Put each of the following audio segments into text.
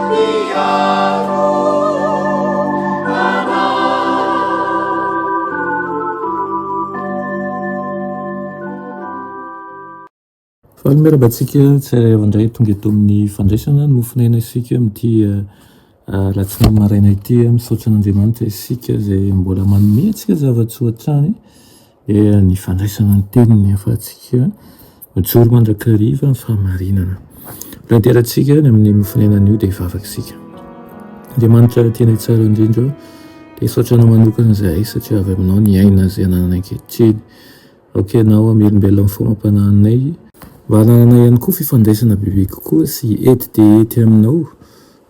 Mpiaro anay. Faly miarahaba antsika tsirairay avy indray tonga eto amin'ny fandraisana ny mofon'aina isika amin'ity alatsinainy maraina ity. Misaotra an'Andriamanitra isika izay mbola manome antsika zava-tsoa hatrany dia ny fandraisana ny teniny ahafahantsika mijoro mandrakariva amin'ny fahamarinana. Mbola anterantsika ny amin'ny mofon'aina anio dia hivavaka isika. Andriamanitra tianay tsara indrindra dia misaotra anao manokana izahay satria avy aminao ny aina izay anananay ankehitriny. Aoka ianao hamelombelona ny fomam-panahinay mba hanananay ihany koa fifandraisana bebe kokoa sy hety dia hety aminao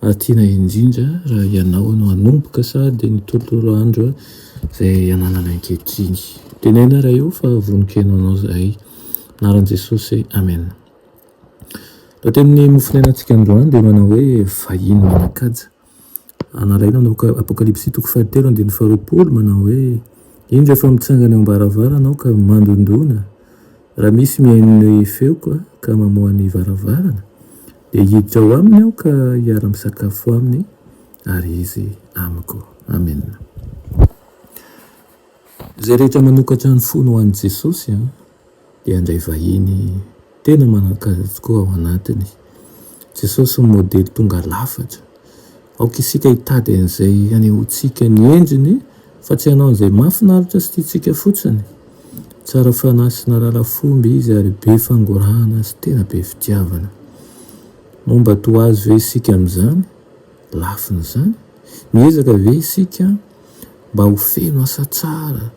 ary tianay indrindra raha ianao no hanomboka sahady ny tontolo andro izay anananay ankehitriny. Teneno ary eo fa vonon-keno anao izahay. Anaran'i Jesosy, Amena. Raha tenin'ny mofon'ainantsika androany dia manao hoe vahiny manan-kaja. Anaraina ao Apokalypsy toko fahatelo andininy faharoapolo manao hoe, Indro efa mitsangana eo am-baravarana aho ka mandondona, raha misy mihaino ny feoko ka mamoha ny varavarana, dia hiditra ao aminy aho ka hiara-misakafo aminy ary izy amiko. Amena. Izay rehetra manokatra ny fony ho an'i Jesosy dia handray vahiny tena manan-kaja tokoa ao anatiny. Jesosy no modely tonga lafatra. Aoka isika hitady an'izay hanehoantsika ny endriny fa tsy hanao an'izay mahafinaritra sy tiantsika fotsiny. Tsara fanahy sy nahalala fomba izy ary be fangorahana sy tena be fitiavana. Moa mba toa azy ve isika amin'izany lafiny izany? Miezaka ve isika mba ho feno asa tsara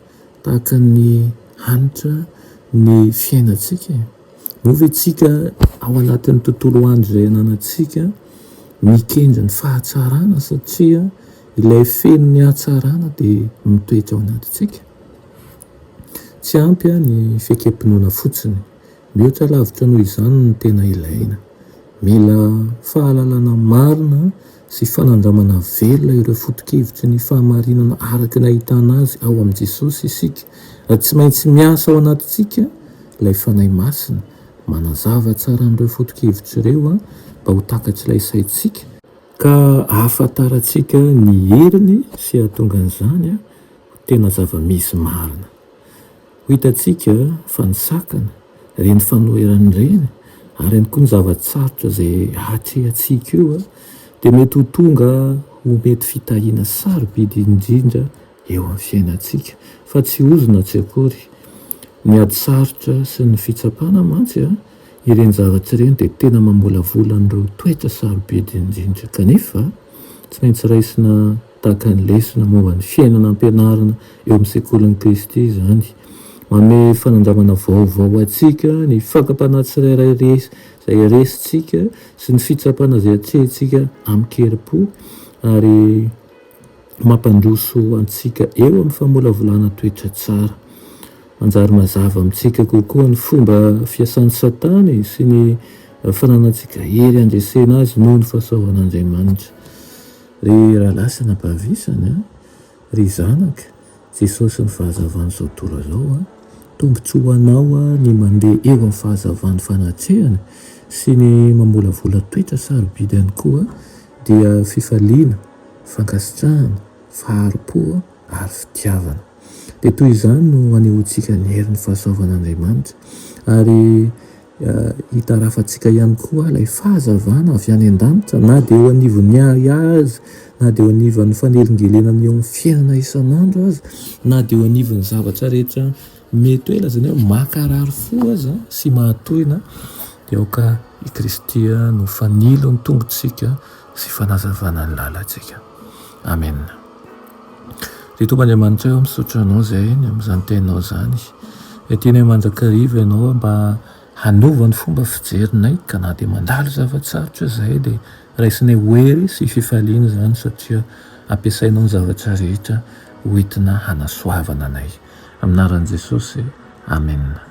tahaka ny hanitra ny fiainantsika e? Moa ve tsika ao anatin'ny tontolo andro izay ananantsika mikendry ny fahatsarana satria ilay feno ny hatsarana dia mitoetra ao anatintsika? Tsy ampy ny fiekem-pinoana fotsiny. Mihoatra lavitra noho izany no tena ilaina. Mila fahalalana marina sy fanandramana velona ireo foto-kevitry ny fahamarinana araka ny ahitana azy ao amin'i Jesosy isika. Ary tsy maintsy miasa ao anatintsika ilay Fanahy Masina, manazava tsara an'ireo foto-kevitra ireo mba ho takatr'ilay saintsika, ka hahafantarantsika ny heriny sy hahatonga an'izany ho tena zava-misy marina. Ho hitantsika fa ny sakana, ireny fanoherana ireny, ary ihany koa ny zava-tsarotra izay atrehantsika io dia mety ho tonga ho mety fitahiana sarobidy indrindra eo amin'ny fiainantsika, fa tsy ozona tsy akory. Ny ady sarotra sy ny fitsapana mantsy, ireny zavatra ireny dia tena mamolavola an'ireo toetra sarobidy indrindra. Kanefa, tsy maintsy raisina tahaka ny lesona momba ny fiainana ampianarina eo amin'ny sekolin'i Kristy izany. Manome fanandramana vaovao ho antsika ny fakam-panahy tsirairay resy izay resintsika sy ny fitsapana izay atrehintsika amin-kerim-po ary mampandroso antsika eo amin'ny famolavolana toetra tsara. Manjary mazava amintsika kokoa ny fomba fiasan'i Satana sy ny fananantsika hery handresena azy noho ny fahasoavan'Andriamanitra. Ry rahalahy sy anabavy isany a, ry zanaka, Jesosy ny fahazavan'izao tontolo izao a, tombontsoa ho anao ny mandeha eo amin'ny fahazavan'ny fanatrehany sy ny mamolavola toetra sarobidy ihany koa dia fifaliana, fankasitrahana, fahari-po ary fitiavana. Dia toy izany no anehoantsika ny herin'ny fahasoavan'Andriamanitra ary Hitarafantsika ihany koa ilay fahazavana avy any an-danitra na dia eo anivon'ny ahiahy aza, na dia eo anivon'ny fanelingelenana eo amin'ny fiainana isan'andro aza, na dia eo anivon'ny zavatra rehetra mety hoe lazaina hoe mankarary fo aza sy mahatohina, dia aoka i Kristy no fanilo ny tongotsika sy fanazavana ny lalantsika. Amena. Ry Tompo Andriamanitra ô, misaotra Anao izahay ny amin'izany Teninao izany. Tianay mandrakariva Ianao mba hanova ny fomba fijerinay ka na dia mandalo zava-tsarotra izahay dia raisinay ho hery sy fifaliana izany satria ampiasainao ny zavatra rehetra ho entina hanasoavana anay. Amin'ny anaran'i Jesosy, Amena.